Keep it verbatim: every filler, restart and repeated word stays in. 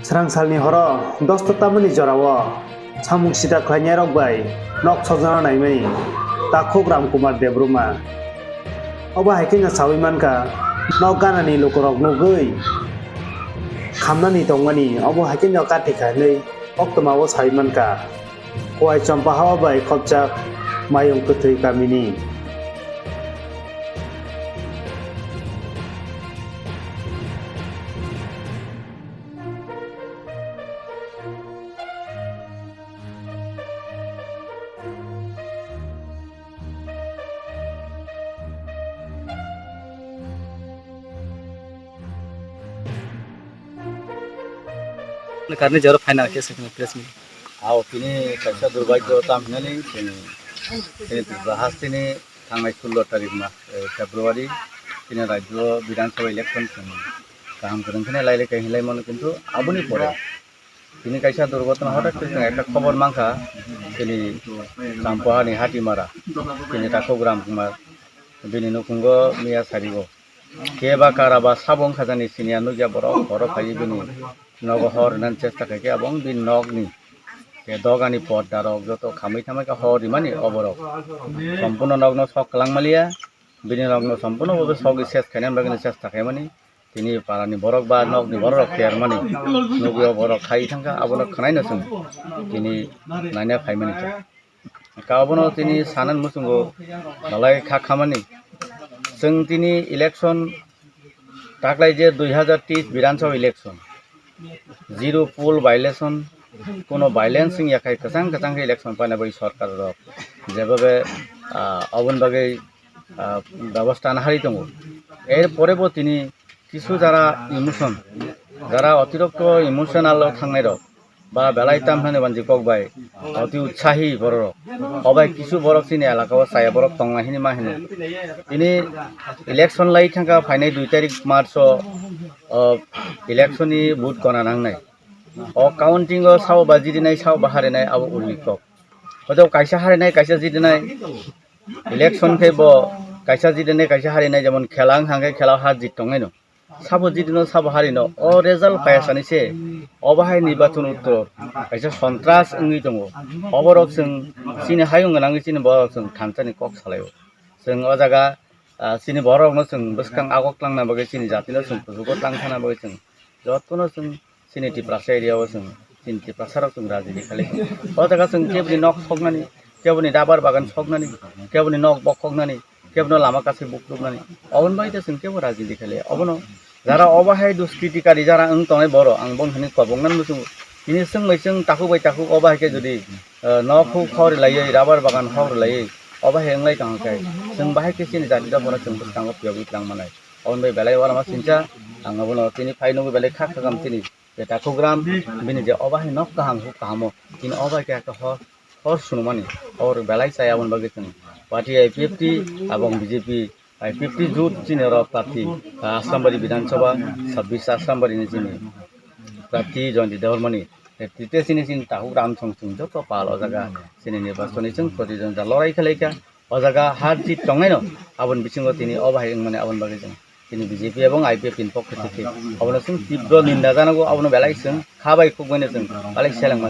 Srang salni horo dosta tamani jorao samung sida khlainairok bai nok sojana naimani takhuk Ramkumar Debbarma. Obo hai kheno saui mankha, nok ganani lukurok nugwi khamnani tongmani obo hai kheno kathi kha hinwi koktwmao saui mankha. Kuwai chompa hawa bai khopjak Mayung Kwthwi kamini. Karni jaro final ke second place ni. Ao tini kaisa durbagyo tam hinani tini, tini Tripura hasteni thangnai sullo tarik ma, eh, February tini rajyo Bidhan Sabha election tini kaham kwrwng kheno lailai kai hinlai mano, kintu aboni pore tini kaisa durgotona hodak khe chwng ekta khobor mankha, tini Champuhani Hatimara, tini Takhuk Ramkumar, bini nukhungo miya sarigo. Keba kara ba sabo wngkha jani siniya nukya borok, borok phaiwi bini nogo hor rwnani chesta khaikhe, abo wng bini nokni. Khe dogani podda rok joto khamwi thamwi khe hor rimani oborok. Sompuno nokno sok kwlangmaliya, bini nokno sompuno bo sogwi ses khainani bagwino chesta khaimani. Tini parani borok ba nokni borok rok kermani nugwi oborok khai thangkha, abono khwnaino chwng tini naina phaimani. Ka obono tini sanan muchungo belai kha khamani. Chwng tini election taklai je dui hazar teis Bidhan Sabha election, zero poll violation, kuno violence wngya khai kwchang kwchang khe election paina bai sorkar rok jebabe, ah, oboni bagwi, ah, bebosta nahari tongo. Er pore bo tini kisu jara emotion, jara otirokto emotional o thangnai rok, ba belai tam hwnwi banji kok bai, oti utsahi borok rok. O bai kisu borok chini elaka o chaya borok tong nai hini ma hino. Tini election lai thangkha phainai dui tarik March o, o election ni vote gona nangnai. O counting o sao ba jidinai sao ba harinai abo ulni kok. Hoito kaisa harinai kaisa jidinai. Election khe bo kaisa jidinai kaisa harinai, jemon khela wng thangkhe khela o har jit tongnaino. Sabo jidino sabo harino, o result paya sani se, obo hai nirbachon uttor kaisa sontras wngwi tongo. Oborok chwng chini hayung gwnangwi chini borok chwng thansani kok salaio. Chwng o jaga, ah, chini borokno chwng bwskang agok tlangna bagwi, chini jatino chwng kuchugo tlang thana bagwi chwng jotono chwng chini Tiprasa area o chwng, chini Tiprasa rok chwng rajniti khlai. O jaga chwng keboni nok soknani, keboni dabar bagan soknani, keboni nok bokhoknani, kebono lama kaisa bukruknani, oboni bai ta chwng kebo rajniti khlai. Obono jara obo hai duskritikari jara wng tongnai borok, ang bong hwnwi kobong nang muchungo. Tini chwng bai chwng takhuk bai takhuk obo hai khe jodi, eh, nok huk hor laiwi, rabar bagan hor laiwi, obo hai wnglai tong khe chwng bahai khe chini jati dophano chwng bwskango phiyogwi twlang manai. Oboni bai belai uanama sincha, ang obono tini phai nugwi belai kha khakam chini je takhuk gram, bini je obo hai nok kaham huk kahamo, tini obo hai khe ekta hor hor sunumani, hor belai chaya aboni bagwi chwng party I P F T abong B J P, I P F T jut chini oro prarthi, ah, Asrambari Bidhan Sabha, sabbish Asrambari ni chini prarthi Jayanta Debbarmani, eh, tite chini chini takhuk ram song chwng joto pal o jaga chini nirbachoni chwng protidwondita lorai khlaikha, o jaga har jit tongnaino aboni bisingo tini obo hai wngmani aboni bagwi chwng chini B J P ebong I P F T ni pokho theke obono chwng tibro ninda janago, obono belai chwng kha bai khukbaino chwng belai selengma.